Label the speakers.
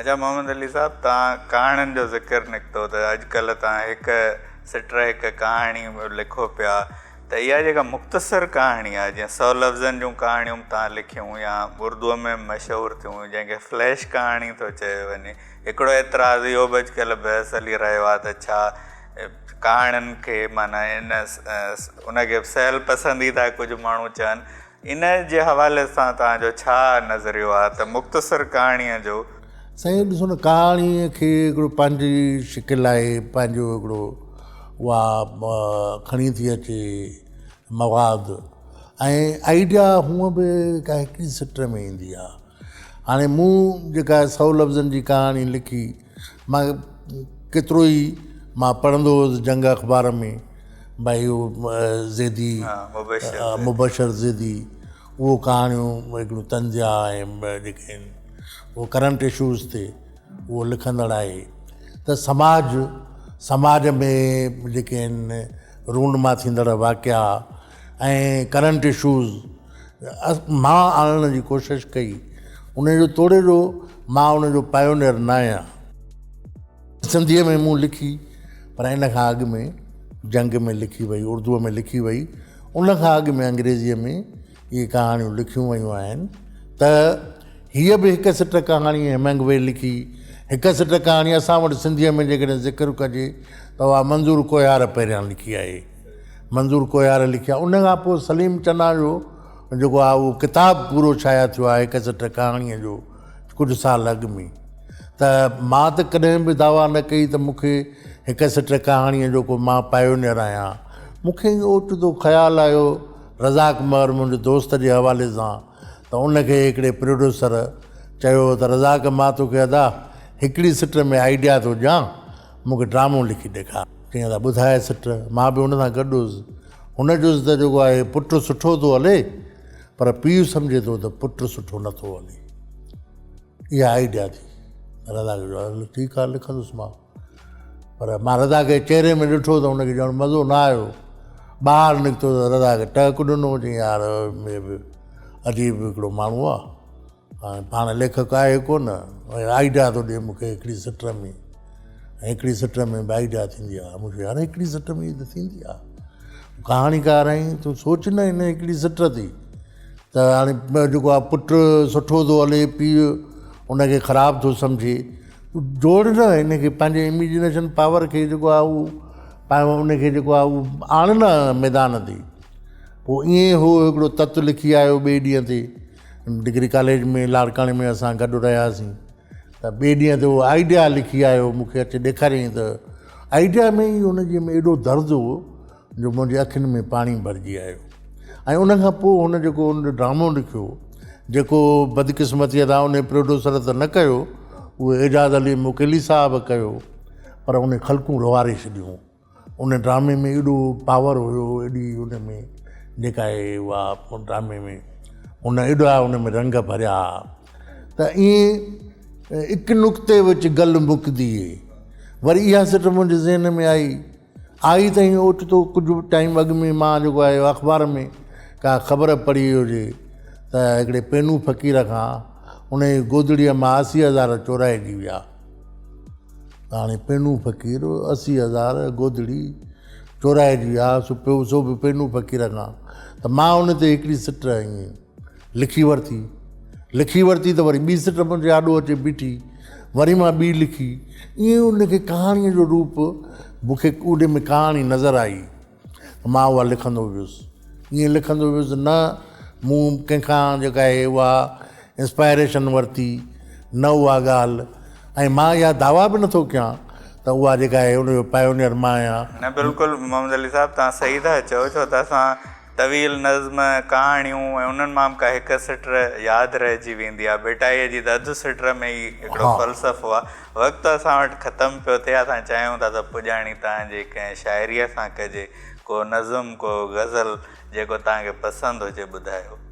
Speaker 1: اچا محمد علي صاحب توهان ڪهاڻين جو ذڪر نڪتو ته اڄڪلهه توهان هڪ سٽ هڪ ڪهاڻي لکو پيا ته اها جيڪا مختصر ڪهاڻي آهي جيئن سو لفظن جون ڪهاڻيون به توهان لکيون يا اردوء ۾ مشهور ٿيون جنهن کي فليش ڪهاڻي ٿو چيو وڃي هڪڙو اعتراض اهو به اڄڪلهه بحث هلي رهيو آهي ته ڇا ڪهاڻين کي معنيٰ ان ان کي سهل پسندي ٿا ڪجهه ماڻهو چون ان جي حوالي سان توهان جو ڇا نظريو آهي ته مختصر ڪهاڻيء جو.
Speaker 2: سائين ڏسو نه ڪهاڻيء کي هڪڙو پنهنجي شڪل آهي پنهنجو هڪڙو اها کڻي ٿي اچي مواد ۽ آئيڊيا هونء به ڪا هڪڙي سٽ ۾ ايندي آهي هاڻي مون جيڪا سو لفظن جي ڪهاڻي لکي مان ڪيترو ئي مان پڙهندو هوس جنگ اخبار ۾ ڀائي اهو زيدي مبشر زيدي اهو ڪهاڻيون هڪڙيون طنزيا ۽ جيڪي آهن اهو ڪرنٽ اشوز تي اهو لکندڙ آهي ته سماج سماج ۾ جيڪي آهن رونما ٿيندڙ واقعا ۽ ڪرنٽ اشوز مان آڻڻ جي ڪوشش ڪئي ان جو توڙي جو مان ان جو پايونيئر نه آهيان. سنڌيء ۾ مون لکي پر ان کان اڳ ۾ جنگ ۾ لکي وئي، اردوء ۾ لکي وئي، ان کان اڳ ۾ انگريزيء ۾ اهي ڪهاڻيون لکيون ويون آهن ته هيء به هڪ سٽ ڪهاڻي هيمنگوي لکي، هڪ سٽ ڪهاڻي اسان وٽ سنڌيء ۾ جيڪڏهن ذڪر ڪجي ته اها منظور ڪوهيار پهريان لکي آهي. منظور ڪوهيار لکي آهي. ان کان پوء سليم چنا جو جيڪو آهي اهو ڪتاب پورو شايع ٿيو آهي هڪ سٽ ڪهاڻيء جو ڪجهه سال اڳ ۾ ته مان ته ڪڏهن به دعويٰ نه ڪئي ته مون کي هڪ سٽ ڪهاڻيء جو ڪو مان پايونيئر آهيان. مون کي ائين اوچتو خيال آيو رزاق مهر منهنجي دوست جي حوالي سان ته ان کي هڪڙي پروڊيوسر چيو ته رزاق مان توکي ادا هڪڙي سٽ ۾ آئيڊيا ٿو ڏيان مون کي ڊرامو لکي ڏيکار. چيائين ادا ٻڌاء سٽ. مان به هن سان گڏ هيس. هن چيس ته جيڪو آهي پٽ سٺو ٿو هلي پر پيء سمجهي ٿو ته پٽ سٺو نه ٿو هلي. اها آئيڊيا ٿي. رضا کي چيو هل ٺيڪ آهي لکندس مان. پر مان رضا کي چهري ۾ ڏٺو ته هن کي ڄڻ مزو نه آيو. ٻاهر نڪتو ته رضا کي ٽهڪ ڏنو چيائين يار هي به عجيب هڪڙو ماڻهو آهي. هاڻي پاڻ ليکڪ آهي ڪونه ۽ آئيڊيا ٿو ڏئي مون کي هڪڙي سٽ ۾ ۽ هڪڙي سٽ ۾ به آئيڊيا ٿيندي آهي مون چيو يار هڪڙي سٽ ۾ ته ٿيندي آهي ڪهاڻيڪار آهين تون سوچ نه هن هڪڙي سٽ تي ته هاڻي جيڪو آهي پٽ سٺو ٿو هلي پيء ان کي خراب ٿو سمجهي جوڙ نه هن کي پنهنجي اميجنيشن پاور کي جيڪو آهي اهو ان کي جيڪو آهي اهو آڻ نه ميدان تي پوء ائين هو هڪڙو تت لکي آيو ٻئي ڏينهن تي ڊگري ڪاليج ۾ لاڙڪاڻي ۾ اسان گڏ رهياسين ته ٻئي ڏينهن تي اهو آئيڊيا لکي آيو مون کي اچي ڏيکاريائين ته آئيڊيا ۾ ئي هن جي ۾ ايڏو درد هو جو منهنجي اکين ۾ پاڻي ڀرجي آيو ۽ ان کان پوء هن جيڪو ان جو ڊرامو لکيو جيڪو بدقسمتيء سان ان پروڊيوسر ته نه ڪيو اهو اعجاز علي مڪيلي صاحب ڪيو پر ان خلقون روئاري ڇڏيون ان ڊرامي ۾ ايڏو پاور هيو ايڏي ان ۾ جيڪا آهي اها ڊرامي ۾ هن ايڏا ان ۾ رنگ ڀريا ته ائين هڪ نقطي وچ گل مڪدي وري اها سٽ منهنجي ذهن ۾ آئي آئي ته ائين اوچتو ڪجهه ٽائيم اڳ ۾ مان جيڪو آهي اخبار ۾ ڪا خبر پڙهي هجي ته هڪڙي پينو فقير کان ان جي گودڙيء مان 80 هزار چورائجي ويا هاڻي پينو فقير 80 هزار گودڙي چورائجي ويا سو پيو سو به پينو فقير کان ته مان ان تي هڪڙي سٽ ائين لکي ورتي لکي ورتي ته وري ٻي سٽ منهنجي آڏو اچي بيٺي وري مان ٻي لکي ائين ان کي ڪهاڻيء جو روپ مون کي ان ۾ ڪهاڻي نظر آئي مان اها لکندو ويس ائين لکندو ويس نه مون ڪنهن کان جيڪا آهي اها انسپائريشن ورتي نه اها ڳالهه ۽ مان اها دعويٰ به نٿو ڪيان ته اها جيڪا آهي ان جو پايونيئر مان آهيان.
Speaker 1: نه بلڪل محمد علي صاحب توهان صحيح ٿا چئو ڇو ته اسان طويل نظم، ڪهاڻيون ۽ انهن مان به ڪا هڪ سٽ ياد رهجي ويندي آهي. ڀٽائيء جي ته اڌ سٽ ۾ ئي هڪڙو فلسفو آهي. وقت اسان وٽ ختم پيو ٿئي، اسان چاهيون ٿا ته پڄاڻي توهان جي ڪنهن شاعريء سان ڪجي، ڪو نظم، ڪو غزل جيڪو توهان کي پسند هجي ٻڌايو.